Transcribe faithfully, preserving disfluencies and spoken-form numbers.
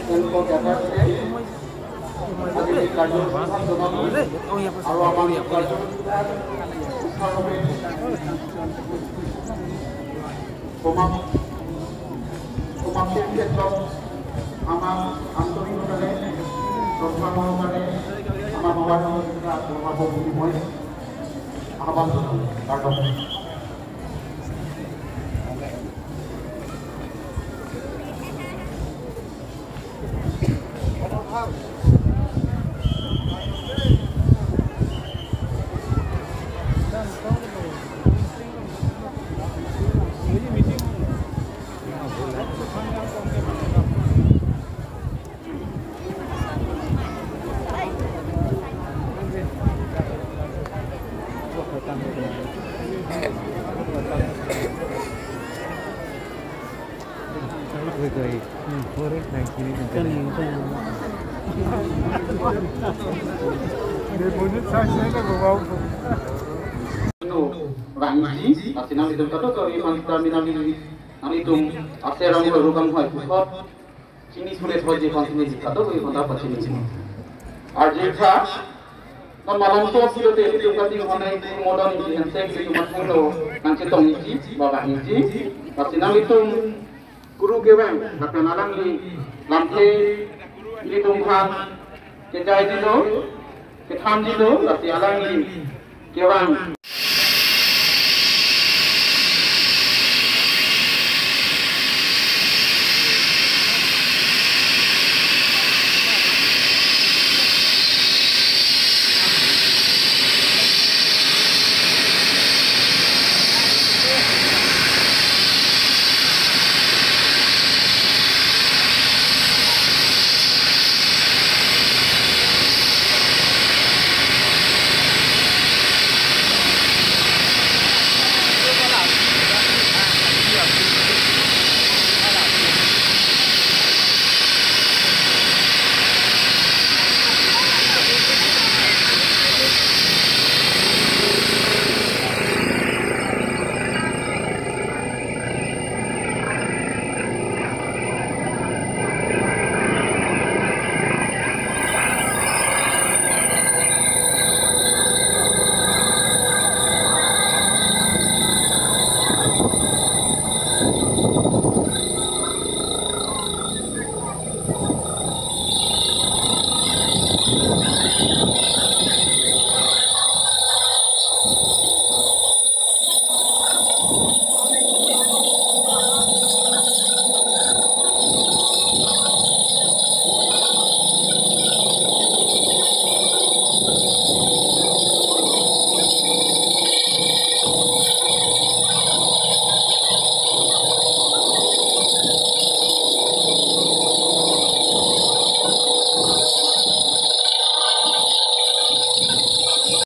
তেওঁলোকক এবাৰ বিশেষ আজি এই কাৰ্যসূচীখন জনাবলৈ আৰু আমাৰ এই কাৰ্যসূচীভাগ সুচাৰুৰূপে সমাপ-, সমাপ্তিৰ ক্ষেত্ৰত আমাক আন্তৰিকতাৰে, শ্ৰদ্ধাসহকাৰে আমাৰ সভাৰ সহযোগিতা আগবঢ়াব বুলি মই আহ্বান জনালোঁ। কাৰ্যসূচী Rangji, lasi nanglitum kadokave aphan ta mi nangli, nanglitum aser angur aru kanghoi puthot chini sule thoi ji aphan chini ji, kadokave aphan ta pachini ji. Arjutha, non malomso pulote ilitum kati honai modon iji hensek ilitum athengno nangchetong iji, baba iji. Lasi nanglitum guru kevang, lapen alangli lamthe ilitum aphan kejaijilo, kethanjilo, lasi alangli kevang